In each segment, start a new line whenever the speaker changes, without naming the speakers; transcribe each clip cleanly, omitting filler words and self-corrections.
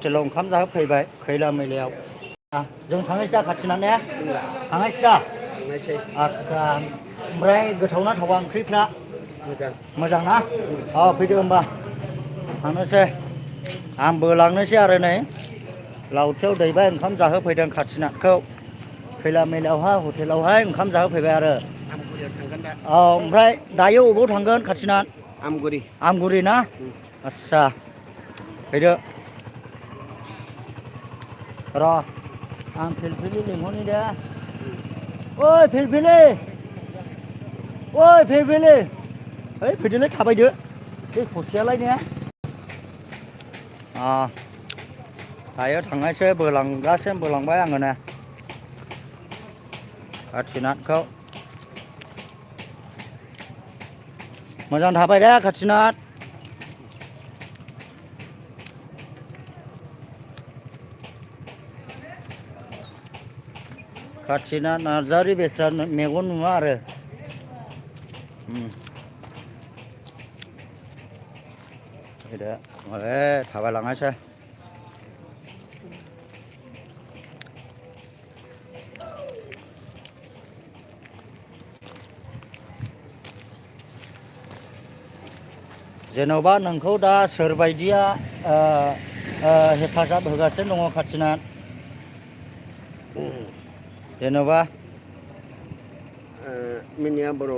हटेलाव ओंखाम जाहोफैबाय खैला मैलायाव जों थांनोसै दा खाथिना ने थांनोसै दा आस्सा ओमफ्राय गोथावना थावा ओंख्रिफ्रा मोजां ना फैदो होमबा थांनोसै आंबो लांनोसै आरो नै लावथियाव दैबाय ओंखाम जाहोफैदों खाथिनाखौ खैला मैलायावहाय हटेलावहाय ओंखाम जाहोफैबाय आरो ओमफ्राय दायो अबाव थांगोन खाथिना आमगुरि ना आस्सा फैदो र' आं फिलफिलि लिंहरनि दे ओइ फिलफिलि ओइ फिलफिलि ओइ फैदोलै थाबायदो बे ससेयालाय ने दायो थांनायसै बोलांगासिनो बोलांबाय आङो ने खाथिनाथखौ मोजां थाबाय दे खाथिनाथ खाथिनाथ नार्जारि बेस्रा मेगन नुवा आरो फैदो थाबायलांनायसै जेन'बा नोंखौ दा सोरबायदिया हेफाजाब होगासिनो दङ खाथिनाथ जेन'बा
मिनिया बर'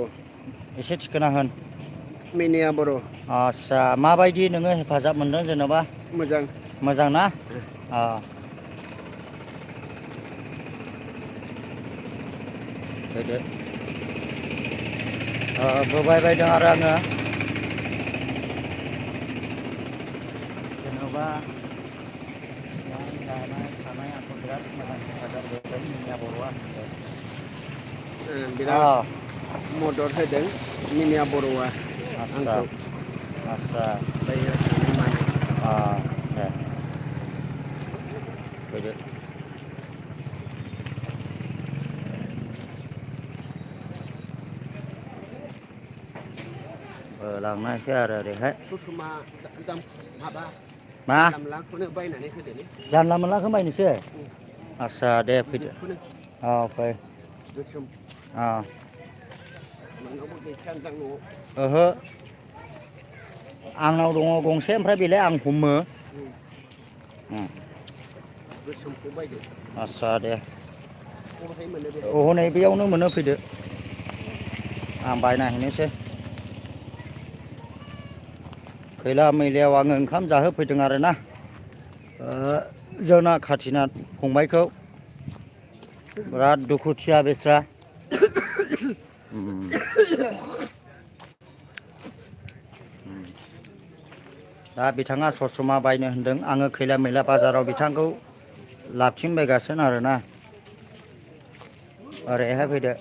एसे थिखोना होन
मिनिया बर'
आस्सा माबायदि नोङो हेफाजाब मोनदों जेन'बा मोजां ना फैदो बोबाय बायदों आरो आङो जेन'बा जानाय थानाय आंखौ बिराद मोजां हेफाजाब होदों मिनिया बर'आ
बिराद मदद होदों मिनिया बर'आ आंखौ
आस्सा
बायहेरायाव थांनाय मानाय
दे फैदो लांनायसै आरो ओरैहाय मा
जानला बायनानै होदोलै
जानला मोनलाखौ बायनोसै आस्सा दे फैदो फै
गोसोम नोंनावबो गैखायानदां न'आव
ओहो आंनाव दङ गंसे ओमफ्राय बेलाय आं हमो
गोसोमखौ बायदो
आस्सा दे
बबेहाय मोनो बे
हनै बेयावनो मोनो फैदो आं बायना हैनोसै खैला मैलायाव आङो ओंखाम जाहोफैदों आरोना जोंना खाथिनाथ फंबायखौ बिराद दुखुथिया बेस्रा दा बिथाङा सस्रमा बायनो होनदों आङो खैला मैला बाजाराव बिथांखौ लाबथिंबायगासिनो आरोना ओरैहाय फैदो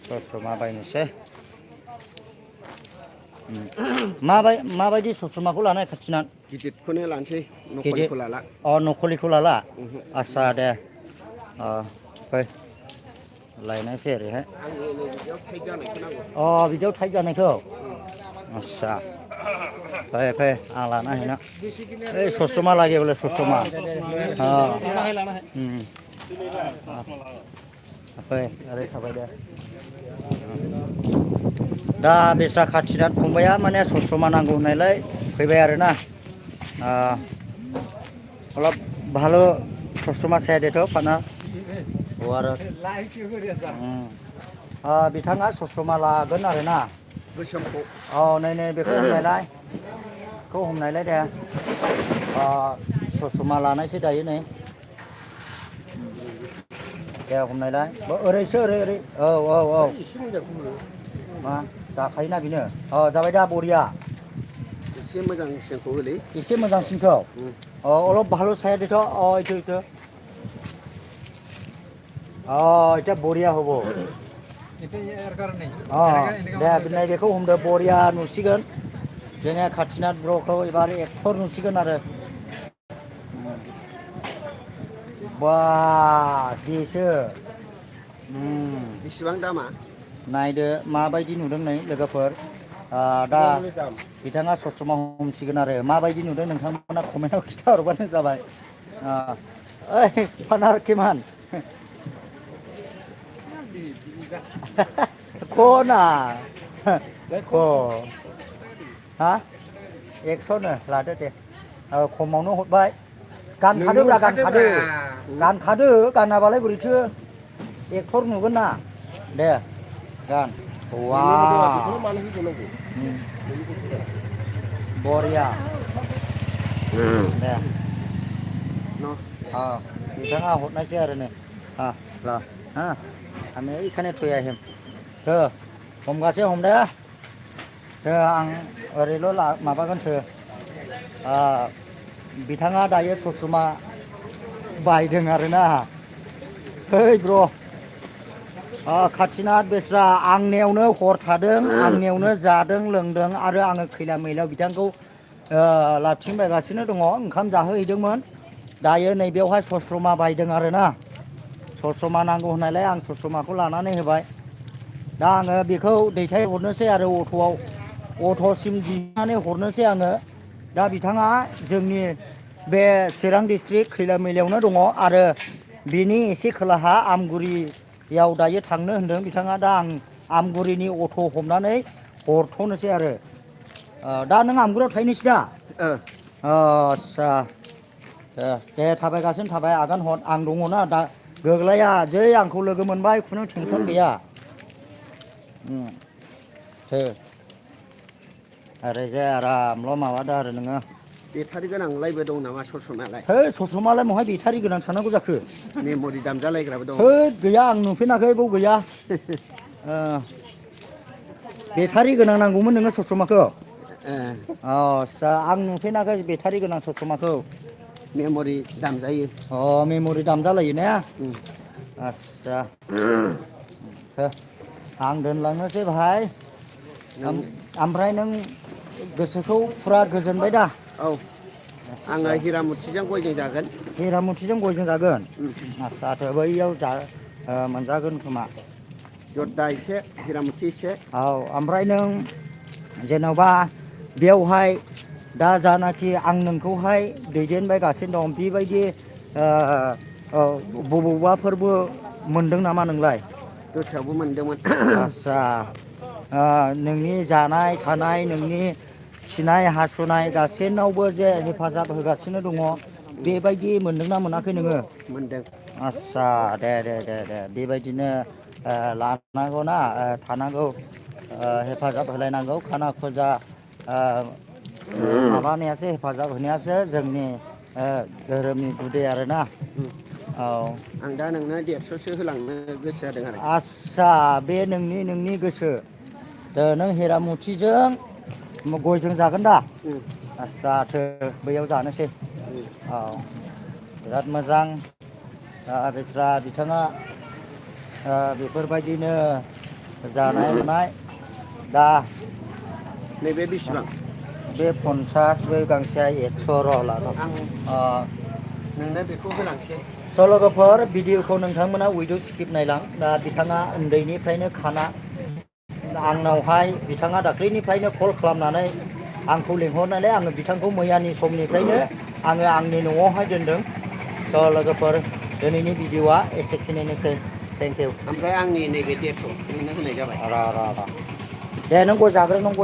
सस्रमा बायनोसै माबायदि सस्रमाखौ लानाय खाथिनाथ
गिदिरखौनो लानोसै नखलिखौ लाला
नखलिखौ लाला आस्सा दे फै लायनायसै ओरैहाय
बिदियाव टाइट जानायखौ नांगौ
बिदियाव टाइट जानायखौ आस्सा फै आं लाना हैनो ओइ सस्रमा लागे बोले सस्रमा फै ओरै थाबाय दे दा बेस्रा खाथिनाथ फंबाया माने सस्रमा नांगौ होननायलाय फैबाय आरोना অলপ ভালো सस्रमा साया देथ' पाना बिथाङा सस्रमा लागोन आरोना
गोसोमखौ
नै बेखौ हमनायलाय दे सस्रमा लानायसै दायो नै दे हमनायलाय ओरैसो ओरै औ मा जाखायोना बेनो जाबाय दा बरिया
एसे मोजांसिनखौ होलै
एसे मोजांसिनखौ অলপ ভালো साया देथ' इथो এটা বঢ়িয়া হ'ব दे नैबेखौ हमदो बरिया नुसिगोन जोङो खाथिनाथ ब्र'खौ एबार एक्टर नुसिगोन आरो बा बेसो
बेसेबां दामा
नायदो माबायदि नुदों नै लोगोफोर दा बिथाङा ससमा हमसिगोन आरो माबायदि नुदों नोंथांमोना कमेन्टआव खिन्थाहरबानो जाबाय ओइ पानार किमान खना ख हा 100नो लादो दे खमावनो हरबाय गानखादोब्रा गानखादो गानाबालाय बोरैथो एक्टर नुगोन ना दे गान वा बरिया दे बिथाङा हरनायसै आरो नै ला आङो एखाने थया हेम हमगासे हमदो आं ओरैल' माबागोनसो बिथाङा दायो ससमा बायदों आरोना ओइ ब्र' खाथिनाथ बेस्रा आंनियावनो हर थादों आंनियावनो जादों लोंदों आरो आङो खैला मैलायाव बिथांखौ लाबथिंबायगासिनो दङ ओंखाम जाहोहैदोंमोन दायो नैबेयावहाय सस्रमा बायदों आरोना सस्रमा नांगौ होननायलाय आं सस्रमाखौ लानानै होबाय दा आङो बेखौ दैथायहरनोसै आरो अट'सिम दिहुननानै हरनोसै आङो दा बिथाङा जोंनि बे चिरां डिस्ट्रिक्ट खैला मैलायावनो दङ आरो बिनि एसे खोलाहा आमगुरियाव दायो थांनो होनदों बिथाङा दा आं आमगुरिनि अट' हमनानै हरथ'नोसै आरो दा नों आमगुरियाव थाहैनोसै दा आस्सा दे थाबायगासिनो थाबाय आगान हर आं दङना दा गोग्लाया जै आंखौ लोगो मोनबाय खुनु टेनसन गैया ओरैजाय आरामल' माबादो आरो नोङो
बेटारि गोनांलायबो दं नामा ससमायालाय
सस्रमालाय महाय बेटारि गोनां थानांगौ जाखो
मेम'रि दामजालायग्राबो दं
गैया आं नुफेराखै बाव गैया बेटारि गोनां नांगौमोन नोङो सस्रमाखौ आस्सा आं नुफेराखै बेटारि गोनां सस्रमाखौ
मेम'रि दामजायो
मेम'रि दामजालायो ने आस्सा आं दोनलांनोसै भाइ ओमफ्राय नों गोसोखौ फुरा गोजोनबाय दा
आङो हिरामुथिजों गयजों जागोन
हिरामुथिजों गयजों जागोन आस्साथो बैयाव मोनजागोन खोमा
जर्दा एसे हिरामुथि एसे
ओमफ्राय नों जेन'बा बेयावहाय दा जानाखि आं नोंखौहाय दैदेनबायगासिनो दं बेबायदि बबावबाफोरबो मोनदों नामा नोंलाय
दस्रायावबो मोनदोंमोन
आस्सा नोंनि जानाय थानाय नोंनि खिनाय हासुनाय गासैनावबो जे हेफाजाब होगासिनो दङ बेबायदि मोनदोंना मोनाखै नोङो
मोनदों
आस्सा दे बेबायदिनो लानांगौना थानांगौ हेफाजाब होलायनांगौ खाना खुजा माबानायासो हेफाजाब होनायासो जोंनि धोरोमनि गुदि आरोना
आं दा नोंनो 150सो होलांनो गोसो जादों आरो
आस्सा बे नोंनि गोसो नों हिरामुथिजों गयजों जागोन दा आस्साथो बैयाव जानोसै बिराद मोजां बेस्रा बिथाङा बेफोरबायदिनो जानाय लोंनाय दा
नैबे बेसेबां
बे 50 बे गांसेया 100 र' लागोन
नोंनो बेखौ होलांसै
लोगोफोर भिडिअखौ नोंथांमोना उइदिअ स्किप नायलां दा बिथाङा उन्दैनिफ्रायनो खाना आंनावहाय बिथाङा दाख्लैनिफ्रायनो कल खालामनानै आंखौ लिंहरनानै आङो बिथांखौ मैयानि समनिफ्रायनो आङो आंनि न'आवहाय दोनदों लोगोफोर दिनैनि भिडिअआ एसेखिनिनोसै थेंक इउ
ओमफ्राय आंनि नैबे 150 नोंनो होनाय जाबाय
दे नों गय जाग्रो नों गय